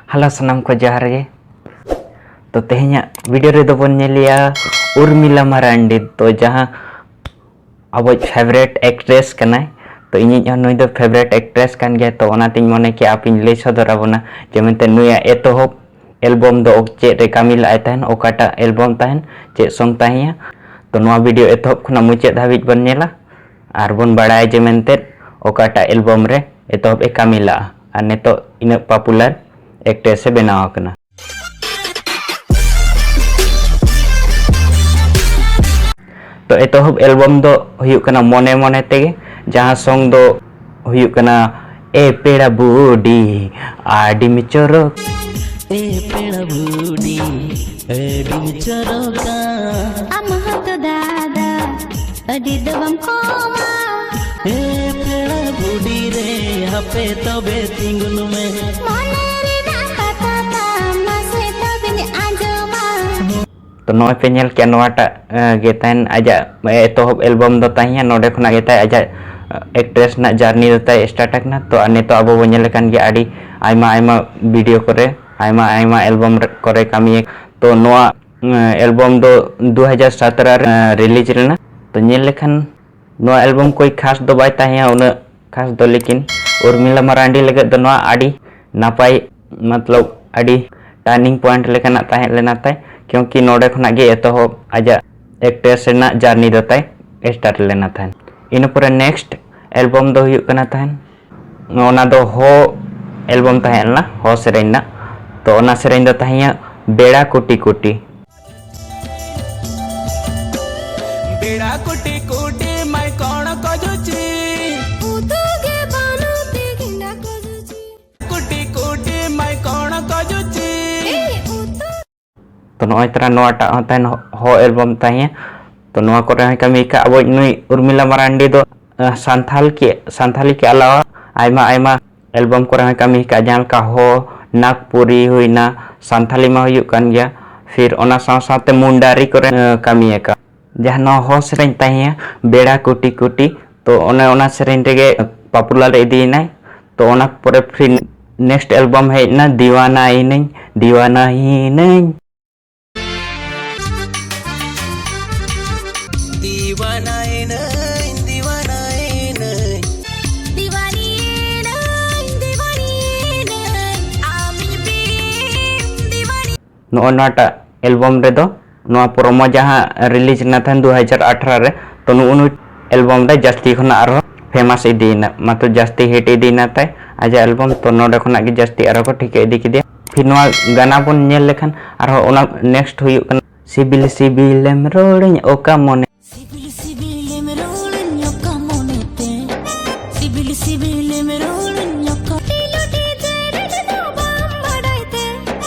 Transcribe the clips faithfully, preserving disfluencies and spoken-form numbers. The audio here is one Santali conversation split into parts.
ᱦᱮᱞᱳ ᱥᱟᱱᱟᱢ ᱠᱚ ᱡᱚᱦᱟᱨ ᱜᱮ᱾ ᱛᱚ ᱛᱮᱦᱮᱧᱟᱜ ᱵᱷᱤᱰᱤᱭᱳ ᱨᱮᱫᱚ ᱵᱚᱱ ᱧᱮᱞᱮᱭᱟ ᱩᱨᱢᱤᱞᱟ ᱢᱟᱨᱟᱱᱰᱤ, ᱛᱚ ᱡᱟᱦᱟᱸ ᱟᱵᱚᱭᱤᱡ ᱯᱷᱮᱵᱟᱨᱮᱴ ᱮᱠᱴᱨᱮᱥ ᱠᱟᱱᱟᱭ᱾ ᱛᱚ ᱤᱧᱤᱡ ᱦᱚᱸ ᱱᱩᱭ ᱫᱚ ᱯᱷᱮᱵᱟᱨᱮᱴ ᱮᱠᱴᱨᱮᱥ ᱠᱟᱱ ᱜᱮᱭᱟ, ᱛᱚ ᱚᱱᱟᱛᱤᱧ ᱢᱚᱱᱮ ᱠᱮᱜᱼᱟ ᱟᱯᱮᱧ ᱞᱟᱹᱭ ᱥᱚᱫᱚᱨ ᱟᱵᱚᱱᱟ ᱡᱮ ᱢᱮᱱᱛᱮ ᱱᱩᱭᱟᱜ ᱮᱛᱚᱦᱚᱵ ᱮᱞᱵᱚᱢ ᱫᱚ ᱪᱮᱫ ᱨᱮ ᱠᱟᱹᱢᱤ ᱞᱟᱜᱼᱟᱭ ᱛᱟᱦᱮᱱ, ᱚᱠᱟᱴᱟᱜ ᱮᱞᱵᱚᱢ ᱛᱟᱦᱮᱱ, ᱪᱮᱫ ᱥᱚᱝ ᱛᱟᱦᱮᱸᱭᱟ᱾ ᱛᱚ ᱱᱚᱣᱟ ᱵᱷᱤᱰᱤᱭᱳ ᱮᱛᱚᱦᱚᱵ ᱠᱷᱚᱱᱟᱜ ᱢᱩᱪᱟᱹᱫ ᱦᱟᱹᱵᱤᱡ ᱵᱚᱱ ᱧᱮᱞᱟ ᱟᱨ ᱵᱚᱱ ᱵᱟᱲᱟᱭᱟ ᱡᱮ ᱢᱮᱱᱛᱮ ᱚᱠᱟᱴᱟᱜ ᱮᱞᱵᱚᱢ ᱨᱮ ᱮᱛᱚᱦᱚᱵ ᱮ ᱠᱟᱹᱢᱤ ᱞᱟᱜᱼᱟ ᱟᱨ ᱱᱤᱛᱚᱜ ᱤᱱᱟᱹᱜ ᱯᱚᱯᱩᱞᱟᱨ ᱮᱠᱴᱨᱮᱥ ᱮ ᱵᱮᱱᱟᱣ ᱟᱠᱟᱱᱟ᱾ ᱛᱚ ᱮᱛᱚᱦᱚᱵ ᱮᱞᱵᱚᱢ ᱫᱚ ᱦᱩᱭᱩᱜ ᱠᱟᱱᱟ ᱢᱚᱱᱮ ᱢᱚᱱᱮ ᱛᱮᱜᱮ, ᱡᱟᱦᱟᱸ ᱥᱚᱝ ᱫᱚ ᱦᱩᱭᱩᱜ ᱠᱟᱱᱟ ᱮ ᱯᱮᱲᱟ ᱵᱩᱰᱤ ᱟᱹᱰᱤᱢ ᱪᱚᱨᱚᱠ᱾ ᱮ ᱯᱮᱲᱟ ᱵᱩᱰᱤ ᱟᱹᱰᱤᱢ ᱪᱚᱨᱚᱠᱟ᱾ ᱟᱢ ᱦᱚᱸᱛᱚ ᱫᱟᱫᱟ ᱟᱹᱰᱤ ᱫᱚ ᱵᱟᱢ ᱠᱚᱢᱟ᱾ ᱮ ᱯᱮᱲᱟ ᱵᱩᱰᱤ ᱨᱮ ᱦᱟᱯᱮ ᱛᱚᱵᱮ ᱛᱤᱸᱜᱩᱱ ᱢᱮ᱾ ᱢᱚᱱᱮ ᱨᱮᱱᱟᱜ ᱠᱟᱛᱷᱟ ᱛᱟᱢ ᱢᱟᱥᱮ ᱛᱚᱵᱮᱧ ᱟᱸᱡᱚᱢᱟ᱾ ᱛᱚ ᱱᱚᱜᱼᱚᱭ ᱯᱮ ᱧᱮᱞ ᱠᱮᱜᱼᱟ, ᱱᱚᱣᱟᱴᱟᱜ ᱮ, ᱜᱮ ᱛᱟᱦᱮᱱ ᱟᱡᱟᱜ ᱮᱛᱚᱦᱚᱵ ᱮᱞᱵᱚᱢ ᱫᱚ ᱛᱟᱦᱮᱸᱭᱟ᱾ ᱱᱚᱰᱮ ᱠᱷᱚᱱᱟᱜ ᱜᱮ ᱛᱟᱭ ᱟᱡᱟᱜ ᱮᱠᱴᱨᱮᱥ ᱨᱮᱱᱟᱜ ᱡᱟᱨᱱᱤ ᱫᱚ ᱛᱟᱭ ᱥᱴᱟᱨᱴ ᱟᱠᱟᱱᱟ᱾ ᱛᱚ ᱟᱨ ᱱᱤᱛᱚᱜ ᱟᱵᱚ ᱵᱚᱱ ᱧᱮᱞ ᱠᱟᱱ ᱜᱮᱭᱟ ᱟᱹᱰᱤ ᱟᱭᱢᱟ ᱟᱭᱢᱟ ᱵᱷᱤᱰᱤᱭᱳ ᱠᱚᱨᱮ, ᱟᱭᱢᱟ ᱟᱭᱢᱟ ᱮᱞᱵᱚᱢ ᱨᱮ, ᱠᱚᱨᱮ ᱠᱟᱹᱢᱤᱭᱟ᱾ ᱛᱚ ᱱᱚᱣᱟ ᱮ, ᱮᱞᱵᱚᱢ ᱫᱚ ᱫᱩ ᱦᱟᱡᱟᱨ ᱥᱟᱛᱨᱟ ᱨᱮ ᱨᱤᱞᱤᱡᱽ ᱞᱮᱱᱟ᱾ ᱛᱚ ᱧᱮᱞ ᱞᱮᱠᱷᱟᱱ ᱱᱚᱣᱟ ᱮᱞᱵᱚᱢ ᱠᱚᱭ ᱠᱷᱟᱥ ᱫᱚ ᱵᱟᱭ ᱛᱟᱦᱮᱸᱭᱟ ᱩᱱᱟᱹᱜ ᱠᱷᱟᱥ ᱫᱚ, ᱞᱮᱠᱤᱱ ᱩᱨᱢᱤᱞᱟ ᱢᱟᱨᱟᱱᱰᱤ ᱞᱟᱹᱜᱤᱫ ᱫᱚ ᱱᱚᱣᱟ ᱟᱹᱰᱤ ᱱᱟᱯᱟᱭ, ᱢᱚᱛᱞᱚᱵ ᱟᱹᱰᱤ ᱴᱟᱨᱱᱤᱝ ᱯᱚᱭᱮᱱᱴ ᱞᱮᱠᱟᱱᱟᱜ ᱛᱟᱦᱮᱸ ᱞᱮᱱᱟ ᱛᱟᱭ, ᱠᱤᱭᱚᱱᱠᱤ ᱱᱚᱰᱮ ᱠᱷᱚᱱᱟᱜ ᱜᱮ ᱮᱛᱚᱦᱚᱵ ᱟᱡᱟᱜ ᱮᱠᱴᱨᱮᱥ ᱨᱮᱱᱟᱜ ᱡᱟᱨᱱᱤ ᱫᱚ ᱛᱟᱭ ᱥᱴᱟᱨᱴ ᱞᱮᱱᱟ ᱛᱟᱦᱮᱸᱫ᱾ ᱤᱱᱟᱹ ᱯᱚᱨᱮ ᱱᱮᱠᱥᱴ ᱮᱞᱵᱚᱢ ᱫᱚ ᱦᱩᱭᱩᱜ ᱠᱟᱱᱟ ᱛᱟᱦᱮᱸᱫ, ᱚᱱᱟ ᱫᱚ ᱦᱚ ᱮᱞᱵᱚᱢ ᱛᱟᱦᱮᱸ ᱞᱮᱱᱟ, ᱦᱚ ᱥᱮᱨᱮᱧ ᱨᱮᱱᱟᱜ᱾ ᱛᱚ ᱚᱱᱟ ᱥᱮᱨᱮᱧ ᱫᱚ ᱛᱟᱦᱮᱸᱭᱟ ᱵᱮᱲᱟ ᱠᱩᱴᱤ ᱠᱩᱴᱤ᱾ ᱵᱮᱲᱟ ᱠᱩᱴᱤ ᱠᱩᱴᱤ ᱢᱟᱭ ᱠᱚᱬ ᱠᱚ ᱡᱩᱪᱤ᱾ ᱩᱛᱩ ᱜᱮ ᱵᱟᱹᱱᱩᱜ ᱛᱮ ᱜᱤᱸᱰᱟ ᱠᱚ ᱡᱩᱪᱤ᱾ ᱠᱩᱴᱤ ᱠᱩᱴᱤ ᱢᱟᱭ ᱠᱚᱬ ᱠᱚ ᱡᱩᱪᱤ᱾ ᱮᱭ ᱩᱛᱩ᱾ ᱛᱚ ᱱᱚᱜᱼᱚᱭ ᱛᱟᱨᱟ ᱱᱚᱣᱟᱴᱟᱜ ᱦᱚᱸ ᱛᱟᱦᱮᱱ ᱦᱚ ᱮᱞᱵᱚᱢ ᱛᱟᱦᱮᱸᱭᱟ᱾ ᱛᱚ ᱱᱚᱣᱟ ᱠᱚᱨᱮ ᱦᱚᱸᱭ ᱠᱟᱹᱢᱤ ᱟᱠᱟᱫ ᱟᱵᱚᱭᱤᱡ ᱱᱩᱭ ᱩᱨᱢᱤᱞᱟ ᱢᱟᱨᱟᱱᱰᱤ ᱫᱚ, ᱟᱸ, ᱥᱟᱱᱛᱷᱟᱞ ᱠᱮ, ᱥᱟᱱᱛᱷᱟᱞᱤ ᱠᱮ ᱟᱞᱟᱣᱟ ᱟᱭᱢᱟ ᱟᱭᱢᱟ ᱮᱞᱵᱚᱢ ᱠᱚᱨᱮ ᱦᱚᱸᱭ ᱠᱟᱹᱢᱤ ᱟᱠᱟᱫ, ᱡᱟᱦᱟᱸ ᱞᱮᱠᱟ ᱦᱚ, ᱱᱟᱜᱽᱯᱩᱨᱤ ᱦᱩᱭᱱᱟ, ᱥᱟᱱᱛᱷᱟᱞᱤ ᱢᱟ ᱦᱩᱭᱩᱜ ᱠᱟᱱ ᱜᱮᱭᱟ, ᱯᱷᱤᱨ ᱚᱱᱟ ᱥᱟᱶ ᱥᱟᱶᱛᱮ ᱢᱩᱱᱰᱟᱨᱤ ᱠᱚᱨᱮ, ᱟᱸ, ᱠᱟᱹᱢᱤ ᱟᱠᱟᱫ᱾ ᱡᱟᱦᱟᱸ ᱱᱚᱣᱟ ᱦᱚ ᱥᱮᱨᱮᱧ ᱛᱟᱦᱮᱸᱭᱟ ᱵᱮᱲᱟ ᱠᱩᱴᱤ ᱠᱩᱴᱤ, ᱛᱚ ᱚᱱᱮ ᱚᱱᱟ ᱥᱮᱨᱮᱧ ᱨᱮᱜᱮ ᱯᱚᱯᱩᱞᱟᱨ ᱤᱫᱤᱭᱮᱱᱟᱭ᱾ ᱛᱚ ᱚᱱᱟ ᱯᱚᱨᱮ ᱯᱷᱤᱨ Next album ᱦᱮᱡ ᱮᱱᱟ ᱫᱤᱣᱟᱱᱟ ᱤᱱᱟᱹᱧ, ᱫᱤᱣᱟᱱᱟ ᱤᱱᱟᱹᱧ᱾ ᱱᱚᱜᱼᱚ ᱱᱚᱣᱟᱴᱟᱜ album ᱨᱮᱫᱚ ᱱᱚᱣᱟ promo ᱡᱟᱦᱟᱸ release ᱮᱱᱟ ᱛᱟᱦᱮᱸᱱ ᱫᱩ ᱦᱟᱡᱟᱨ ᱟᱴᱷᱨᱚ ᱨᱮ, ᱛᱚ ᱱᱩᱜᱼᱩ ᱱᱩᱭ album ᱨᱮ ᱡᱟᱹᱥᱛᱤ ᱠᱷᱚᱱᱟᱜ ᱟᱨᱦᱚᱸ famous ᱤᱫᱤᱭᱮᱱᱟ, ᱢᱟᱛᱚ ᱡᱟᱹᱥᱛᱤ hit ᱤᱫᱤᱭᱮᱱᱟ ᱛᱟᱭ ᱟᱡᱟᱜ album᱾ ᱛᱚ ᱱᱚᱰᱮ ᱠᱷᱚᱱᱟᱜ ᱜᱮ ᱡᱟᱹᱥᱛᱤ ᱟᱨᱦᱚᱸ ᱠᱚ ᱴᱷᱤᱠᱟᱹ ᱤᱫᱤ ᱠᱮᱫᱮᱭᱟ᱾ ᱯᱷᱤᱨ ᱱᱚᱣᱟ ᱜᱟᱱᱟ ᱵᱚᱱ ᱧᱮᱞ ᱞᱮᱠᱷᱟᱱ ᱟᱨᱦᱚᱸ ᱚᱱᱟ next ᱦᱩᱭᱩᱜ ᱠᱟᱱᱟ ᱥᱤᱵᱤᱞ ᱥᱤᱵᱤᱞᱮᱢ ᱨᱚᱲᱟᱹᱧ ᱚᱠᱟ ᱢᱚᱱᱮ᱾ ᱥᱤᱵᱤᱞ ᱥᱤᱵᱤᱞᱮᱢ ᱨᱚᱲᱟᱹᱧ ᱚᱠᱟ ᱢᱚᱱᱮᱛᱮ, ᱥᱤᱵᱤᱞ ᱥᱤᱵᱤᱞᱮᱢ ᱨᱚᱲᱟᱹᱧ ᱚᱠᱟ᱾ ᱞᱩᱴᱤ ᱞᱩᱴᱤ ᱪᱮᱨᱮᱡ ᱫᱚ ᱵᱟᱢ ᱵᱟᱰᱟᱭ ᱛᱮ,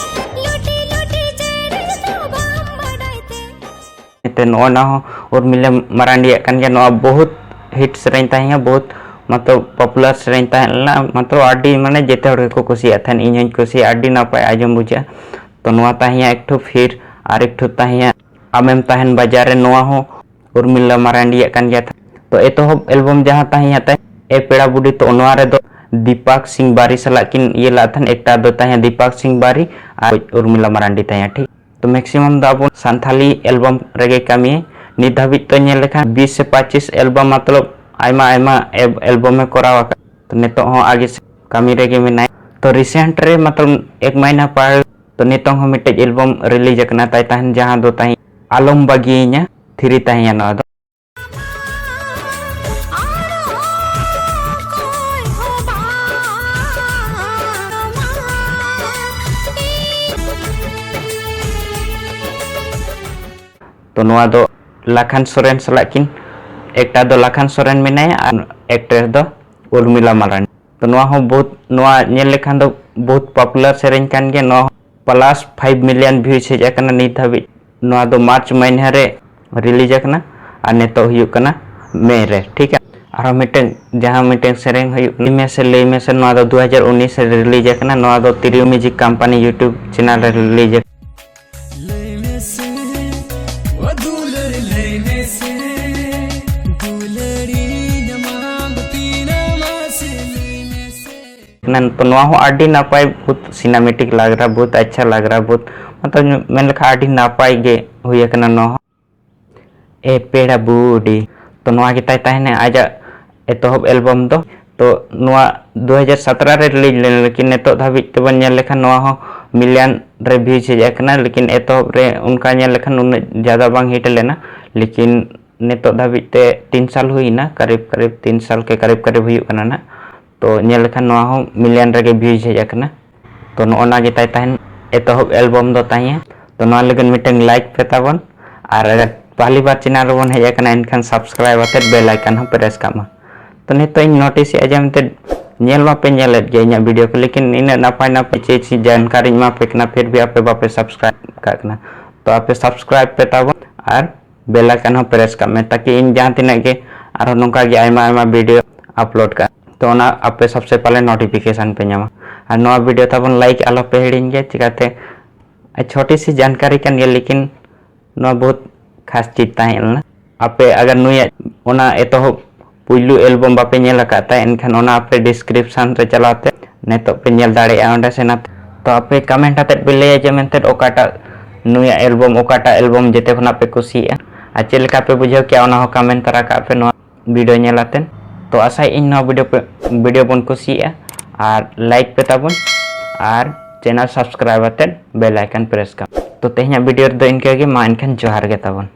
ᱞᱩᱴᱤ ᱞᱩᱴᱤ ᱪᱮᱨᱮᱡ ᱫᱚ ᱵᱟᱢ ᱵᱟᱰᱟᱭ ᱛᱮ᱾ ᱮᱱᱛᱮ ᱱᱚᱜᱼᱚ ᱱᱟ ᱦᱚᱸ ᱩᱨᱢᱤᱞᱟ ᱢᱟᱨᱟᱱᱰᱤᱭᱟᱜ ᱠᱟᱱ ᱜᱮᱭᱟ᱾ ᱱᱚᱣᱟ ᱵᱚᱦᱩᱛ hit ᱥᱮᱨᱮᱧ ᱛᱟᱦᱮᱸ ᱠᱟᱱᱟ, ᱵᱚᱦᱩᱛ ᱢᱚᱛᱞᱚᱵ popular ᱥᱮᱨᱮᱧ ᱛᱟᱦᱮᱸ ᱞᱮᱱᱟ, ᱢᱚᱛᱞᱚᱵ ᱟᱹᱰᱤ ᱢᱟᱱᱮ ᱡᱮᱛᱮ ᱦᱚᱲ ᱜᱮᱠᱚ ᱠᱩᱥᱤᱭᱟᱜ ᱛᱟᱦᱮᱸᱱ, ᱤᱧ ᱦᱚᱸᱧ ᱠᱩᱥᱤᱭᱟᱜᱼᱟ, ᱟᱹᱰᱤ ᱱᱟᱯᱟᱭ ᱟᱸᱡᱚᱢ ᱵᱩᱡᱷᱟᱹᱜᱼᱟ᱾ ᱛᱚ ᱱᱚᱣᱟ ᱛᱟᱦᱮᱸᱭᱟ ᱮᱠᱴᱷᱩ ᱯᱷᱤᱨ ᱟᱨ ᱮᱠᱴᱷᱩ ᱛᱟᱦᱮᱸᱭᱟ ᱟᱢᱮᱢ ᱛᱟᱦᱮᱱ ᱵᱟᱡᱟᱨ ᱨᱮ, ᱱᱚᱣᱟ ᱦᱚᱸ ᱩᱨᱢᱤᱞᱟ ᱢᱟᱨᱟᱱᱰᱤᱭᱟᱜ ᱠᱟᱱ ᱜᱮᱭᱟ᱾ ᱛᱚ ᱮᱛᱚᱦᱚᱵ album ᱡᱟᱦᱟᱸ ᱛᱟᱦᱮᱸᱭᱟ ᱛᱟᱭ ᱮ ᱯᱮᱲᱟ ᱵᱩᱰᱷᱤ, ᱛᱚ ᱱᱚᱣᱟ ᱨᱮᱫᱚ ᱫᱤᱯᱟᱠ ᱥᱤᱝ ᱵᱟᱨᱤ ᱥᱟᱞᱟᱜ ᱠᱤᱱ ᱤᱭᱟᱹ ᱞᱮᱫ ᱛᱟᱦᱮᱸᱱ, ᱮᱠᱴᱟ ᱫᱚ ᱛᱟᱦᱮᱸᱭᱟ ᱫᱤᱯᱟᱠ ᱥᱤᱝ ᱵᱟᱨᱤ ᱟᱨ ᱩᱨᱢᱤᱞᱟ ᱢᱟᱨᱟᱱᱰᱤ ᱛᱟᱦᱮᱸᱭᱟ, ᱴᱷᱤᱠ᱾ ᱛᱚ maximum ᱫᱚ ᱟᱵᱚ ᱥᱟᱱᱛᱷᱟᱞᱤ album ᱨᱮᱜᱮ ᱠᱟᱹᱢᱤᱭᱟᱭ᱾ ᱱᱤᱛ ᱫᱷᱟᱹᱵᱤᱡ ᱛᱚ ᱧᱮᱞ ᱞᱮᱠᱷᱟᱱ ᱵᱤᱥ ᱥᱮ ᱯᱚᱸᱪᱤᱥ album, ᱢᱚᱛᱞᱚᱵ ᱟᱭᱢᱟ ᱟᱭᱢᱟ ᱮᱵ-, album ᱮ ᱠᱚᱨᱟᱣ ᱟᱠᱟᱫ᱾ ᱛᱚ ᱱᱤᱛᱚᱜ ᱦᱚᱸ ᱟᱜᱮ ᱥᱮ ᱠᱟᱹᱢᱤ ᱨᱮᱜᱮ ᱢᱮᱱᱟᱭᱟ᱾ ᱛᱚ recent ᱨᱮ ᱢᱚᱛᱞᱚᱵ ᱮᱠ ᱢᱟᱭᱱᱟ ᱯᱟᱨ, ᱛᱚ ᱱᱤᱛᱚᱝ ᱦᱚᱸ ᱢᱤᱫᱴᱮᱡ album release ᱟᱠᱟᱱᱟ ᱛᱟᱭ ᱛᱟᱦᱮᱱ, ᱡᱟᱦᱟᱸ ᱫᱚ ᱛᱟᱦᱮᱸ ᱟᱞᱚᱢ ᱵᱟᱹᱜᱤᱭᱟᱹᱧᱟ, ᱛᱷᱤᱨᱤ ᱛᱟᱦᱮᱸᱭᱟ ᱱᱚᱣᱟ ᱫᱚ᱾ ᱛᱚ ᱱᱚᱣᱟ ᱫᱚ ᱞᱟᱠᱷᱟᱱ ᱥᱚᱨᱮᱱ ᱥᱟᱞᱟᱜ ᱠᱤᱱ, ᱮᱠᱴᱟ ᱫᱚ ᱞᱟᱠᱷᱟᱱ ᱥᱚᱨᱮᱱ ᱢᱮᱱᱟᱭᱟ ᱟᱨ actress ᱫᱚ ᱩᱨᱢᱤᱞᱟ ᱢᱟᱨᱟᱱᱰᱤ᱾ ᱛᱚ ᱱᱚᱣᱟ ᱦᱚᱸ ᱵᱚᱦᱩᱛ, ᱱᱚᱣᱟ ᱧᱮᱞ ᱞᱮᱠᱷᱟᱱ ᱫᱚ ᱵᱚᱦᱩᱛ popular ᱥᱮᱨᱮᱧ ᱠᱟᱱ ᱜᱮᱭᱟ᱾ ᱱᱚᱣᱟ plus five million views ᱦᱮᱡ ᱟᱠᱟᱱᱟ ᱱᱤᱛ ᱫᱷᱟᱹᱵᱤᱡ᱾ ᱱᱚᱣᱟ ᱫᱚ March ᱢᱟᱹᱦᱱᱟᱹ ᱨᱮ release ᱟᱠᱟᱱᱟ ᱟᱨ ᱱᱤᱛᱚᱜ ᱦᱩᱭᱩᱜ ᱠᱟᱱᱟ May ᱨᱮ, ᱴᱷᱤᱠ ᱜᱮᱭᱟ᱾ ᱟᱨᱦᱚᱸ ᱢᱤᱫᱴᱮᱱ, ᱡᱟᱦᱟᱸ ᱢᱤᱫᱴᱮᱱ ᱥᱮᱨᱮᱧ ᱦᱩᱭᱩᱜ ᱠᱟᱱᱟ, ᱞᱟᱹᱭ ᱢᱮᱥᱮ, ᱞᱟᱹᱭ ᱢᱮᱥᱮ, ᱱᱚᱣᱟ ᱫᱚ ᱫᱩ ᱦᱟᱡᱟᱨ ᱩᱱᱤᱥ ᱨᱮ release ᱟᱠᱟᱱᱟ᱾ ᱱᱚᱣᱟ ᱫᱚ ᱛᱤᱨᱭᱳ Music Company YouTube channel ᱨᱮ release ᱟᱠᱟᱱᱟ᱾ ᱞᱟᱹᱭ ᱢᱮᱥᱮ, ᱚ ᱫᱩᱞᱟᱹᱲ, ᱞᱟᱹᱭ ᱢᱮᱥᱮ, ᱫᱩᱞᱟᱹᱲᱤᱧ ᱮᱢᱟᱢ ᱛᱤᱱᱟᱹᱜ ᱢᱟᱥᱮ, ᱞᱟᱹᱭ ᱢᱮᱥᱮ᱾ ᱛᱚ ᱱᱚᱣᱟ ᱦᱚᱸ ᱟᱹᱰᱤ ᱱᱟᱯᱟᱭ, ᱵᱚᱦᱩᱛ cinematic ᱞᱟᱜᱽ ᱨᱟᱦᱟ, ᱵᱚᱦᱩᱛ ᱟᱪᱪᱷᱟ ᱞᱟᱜᱽ ᱨᱟᱦᱟ, ᱵᱚᱦᱩᱛ ᱢᱚᱛᱞᱚᱵ ᱢᱮᱱ ᱞᱮᱠᱷᱟᱱ ᱟᱹᱰᱤ ᱱᱟᱯᱟᱭ ᱜᱮ ᱦᱩᱭ ᱟᱠᱟᱱᱟ ᱱᱚᱣᱟ ᱦᱚᱸ᱾ ᱮ ᱯᱮᱲᱟ ᱵᱩᱰᱤ, ᱛᱚ ᱱᱚᱣᱟ ᱜᱮ ᱛᱟᱭ ᱛᱟᱦᱮᱱᱟ ᱟᱡᱟᱜ ᱮᱛᱚᱦᱚᱵ album ᱫᱚ᱾ ᱛᱚ ᱱᱚᱣᱟ ᱫᱩ ᱦᱟᱡᱟᱨ ᱥᱟᱛᱨᱟ ᱨᱮ release ᱞᱮᱱᱟ, ᱞᱮᱠᱤᱱ ᱱᱤᱛᱚᱜ ᱫᱷᱟᱹᱵᱤᱡ ᱛᱮᱵᱚᱱ ᱧᱮᱞ ᱞᱮᱠᱷᱟᱱ ᱱᱚᱣᱟ ᱦᱚᱸ million ᱨᱮ views ᱦᱮᱡ ᱟᱠᱟᱱᱟ, ᱞᱮᱠᱤᱱ ᱮᱛᱚᱦᱚᱵ ᱨᱮ ᱚᱱᱠᱟ ᱧᱮᱞ ᱞᱮᱠᱷᱟᱱ ᱩᱱᱟᱹᱜ ᱡᱟᱫᱟ ᱵᱟᱝ hit ᱞᱮᱱᱟ, ᱞᱮᱠᱤᱱ ᱱᱤᱛᱚᱜ ᱫᱷᱟᱹᱵᱤᱡ ᱛᱮ ᱛᱤᱱ ᱥᱟᱞ ᱦᱩᱭᱱᱟ, ᱠᱟᱨᱤᱵ ᱠᱟᱨᱤᱵ ᱛᱤᱱ ᱥᱟᱞ ᱠᱮ ᱠᱟᱨᱤᱵ ᱠᱟᱨᱤᱵ ᱦᱩᱭᱩᱜ ᱠᱟᱱᱟ ᱱᱟᱜ᱾ ᱛᱚ ᱧᱮᱞ ᱞᱮᱠᱷᱟᱱ ᱱᱚᱣᱟ ᱦᱚᱸ million ᱨᱮᱜᱮ views ᱦᱮᱡ ᱟᱠᱟᱱᱟ᱾ ᱛᱚ ᱱᱚᱜᱼᱚ ᱱᱟ ᱜᱮ ᱛᱟᱭ ᱛᱟᱦᱮᱱ ᱮᱛᱚᱦᱚᱵ album ᱫᱚ ᱛᱟᱦᱮᱸᱭᱟ᱾ ᱛᱚ ᱱᱚᱣᱟ ᱞᱟᱹᱜᱤᱫ ᱢᱤᱫᱴᱟᱝ like ᱯᱮ ᱛᱟᱵᱚᱱ, ᱟᱨ ᱟᱜᱟᱨ ᱯᱟᱦᱞᱤ ᱵᱟᱨ channel ᱨᱮᱵᱚᱱ ᱦᱮᱡ ᱟᱠᱟᱱᱟ ᱮᱱᱠᱷᱟᱱ subscribe ᱟᱛᱮᱫ bell icon ᱦᱚᱸ press ᱠᱟᱜ ᱢᱟ᱾ ᱛᱚ ᱱᱤᱛᱚᱜ ᱤᱧ notice ᱮᱫᱼᱟ ᱡᱮ ᱮᱱᱛᱮᱫ ᱧᱮᱞ ᱢᱟᱯᱮ ᱧᱮᱞᱮᱫ ᱜᱮ ᱤᱧᱟᱹᱜ video ᱠᱚ, ᱞᱮᱠᱤᱱ ᱤᱱᱟᱹᱜ ᱱᱟᱯᱟᱭ ᱱᱟᱯᱟᱭ ᱪᱮᱫ ᱪᱮᱫ ᱡᱟᱱᱠᱟᱨᱤᱧ ᱮᱢᱟ ᱯᱮ ᱠᱟᱱᱟ, ᱯᱷᱤᱨ ᱵᱷᱤ ᱟᱯᱮ ᱵᱟᱯᱮ subscribe ᱠᱟᱜ ᱠᱟᱱᱟ᱾ ᱛᱚ ᱟᱯᱮ subscribe ᱯᱮ ᱛᱟᱵᱚᱱ ᱟᱨ bell icon ᱦᱚᱸ press ᱠᱟᱜ ᱢᱮ, ᱛᱟᱠᱤ ᱤᱧ ᱡᱟᱦᱟᱸ ᱛᱤᱱᱟᱹᱜ ᱜᱮ ᱟᱨᱦᱚᱸ ᱱᱚᱝᱠᱟ ᱜᱮ ᱟᱭᱢᱟ ᱟᱭᱢᱟ video upload ᱠᱟᱜ, ᱛᱚ ᱚᱱᱟ ᱟᱯᱮ ᱥᱚᱵᱥᱮ ᱯᱟᱦᱞᱮ notification ᱯᱮ ᱧᱟᱢᱟ᱾ ᱟᱨ ᱱᱚᱣᱟ video ᱛᱟᱵᱚᱱ like ᱟᱞᱚ ᱯᱮ ᱦᱤᱲᱤᱧ ᱜᱮᱭᱟ, ᱪᱤᱠᱟᱹᱛᱮ ᱪᱷᱳᱴᱤ ᱥᱤ ᱡᱟᱱᱠᱟᱨᱤ ᱠᱟᱱ ᱜᱮᱭᱟ, ᱞᱮᱠᱤᱱ ᱱᱚᱣᱟ ᱵᱚᱦᱩᱛ ᱠᱷᱟᱥ ᱪᱤᱡᱽ ᱛᱟᱦᱮᱸ ᱞᱮᱱᱟ᱾ ᱟᱯᱮ ᱟᱜᱟᱨ ᱱᱩᱭᱟᱜ ᱚᱱᱟ ᱮᱛᱚᱦᱚᱵ ᱯᱩᱭᱞᱩ album ᱵᱟᱯᱮ ᱧᱮᱞ ᱟᱠᱟᱫ ᱛᱟᱭ, ᱮᱱᱠᱷᱟᱱ ᱚᱱᱟ ᱟᱯᱮ description ᱨᱮ ᱪᱟᱞᱟᱣ ᱛᱮ ᱱᱤᱛᱚᱜ ᱯᱮ ᱧᱮᱞ ᱫᱟᱲᱮᱭᱟᱜᱼᱟ ᱚᱸᱰᱮ ᱥᱮᱱ ᱟᱛᱮ᱾ ᱛᱚ ᱟᱯᱮ comment ᱟᱛᱮᱫ ᱯᱮ ᱞᱟᱹᱭᱟ ᱡᱮ ᱢᱮᱱᱛᱮ ᱚᱠᱟᱴᱟᱜ ᱱᱩᱭᱟᱜ album, ᱚᱠᱟᱴᱟᱜ album ᱡᱮᱛᱮ ᱠᱷᱚᱱᱟᱜ ᱯᱮ ᱠᱩᱥᱤᱭᱟᱜᱼᱟ, ᱟᱨ ᱪᱮᱫ ᱞᱮᱠᱟ ᱯᱮ ᱵᱩᱡᱷᱟᱹᱣ ᱠᱮᱜᱼᱟ, ᱚᱱᱟ ᱦᱚᱸ comment ᱛᱟᱨᱟ ᱠᱟᱜ ᱯᱮ ᱱᱚᱣᱟ video ᱧᱮᱞ ᱟᱛᱮᱫ᱾ ᱛᱚ ᱟᱥᱟᱭᱮᱫ ᱟᱹᱧ ᱱᱚᱣᱟ video ᱯᱮ, video ᱵᱚᱱ ᱠᱩᱥᱤᱭᱟᱜᱼᱟ, ᱟᱨ like ᱯᱮ ᱛᱟᱵᱚᱱ, ᱟᱨ channel subscribe ᱟᱛᱮᱫ bell icon press ᱠᱟᱜ᱾ ᱛᱚ ᱛᱮᱦᱮᱧᱟᱜ video ᱨᱮᱫᱚ ᱤᱱᱠᱟᱹ ᱜᱮ, ᱢᱟ ᱮᱱᱠᱷᱟᱱ ᱡᱚᱦᱟᱨ ᱜᱮ ᱛᱟᱵᱚᱱ᱾